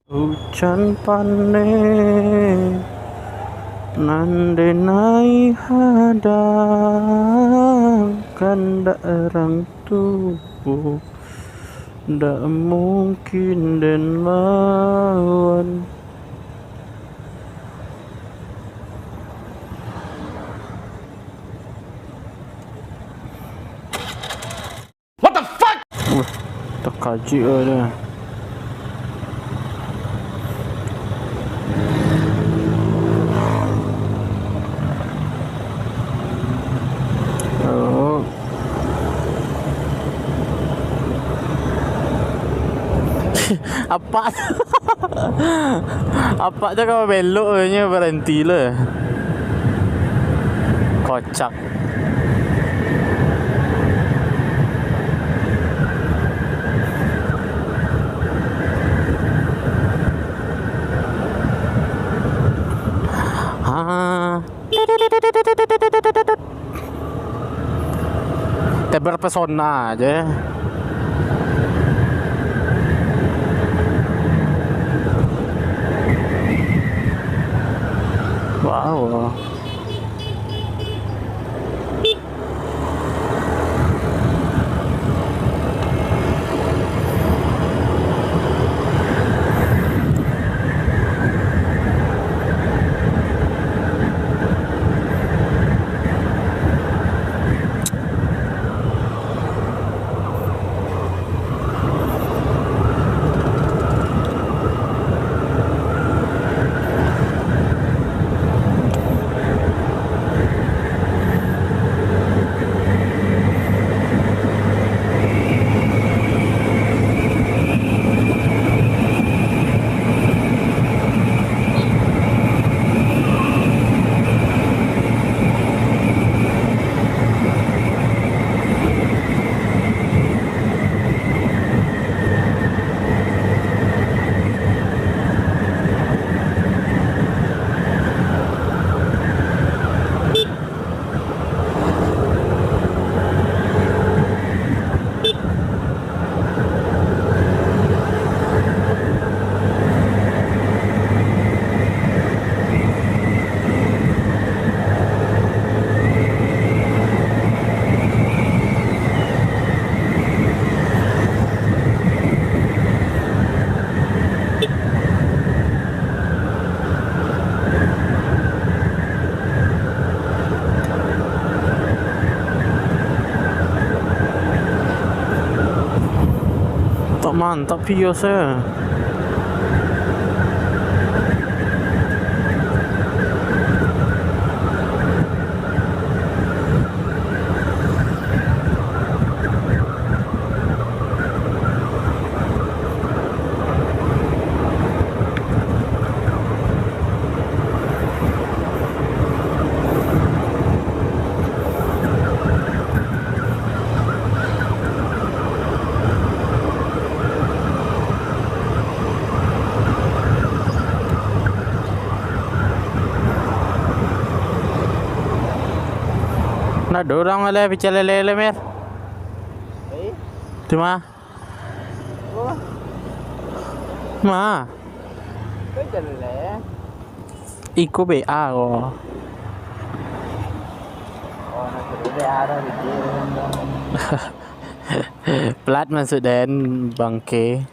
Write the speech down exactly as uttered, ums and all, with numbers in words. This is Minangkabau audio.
Ujan paneh nan denai hadang, kandak rang tubuh, ndak mungkin den lawan. What the fuck? Wah, takajik lah dia. Oh. Apak. Apak tu kalau belok nyo berhenti lah. Kocak. Ah. Terpesona aja. Wow. Mantap, mantap, Vios, eh. Ndak ado urang lai picah lele-lele, Mer. Eh? Cuma. Oh. Ma. Kau jalan lah, ya? Iko B A ko. Oh, nak suruh B A dah, gitu. Plat masuk den, bangke.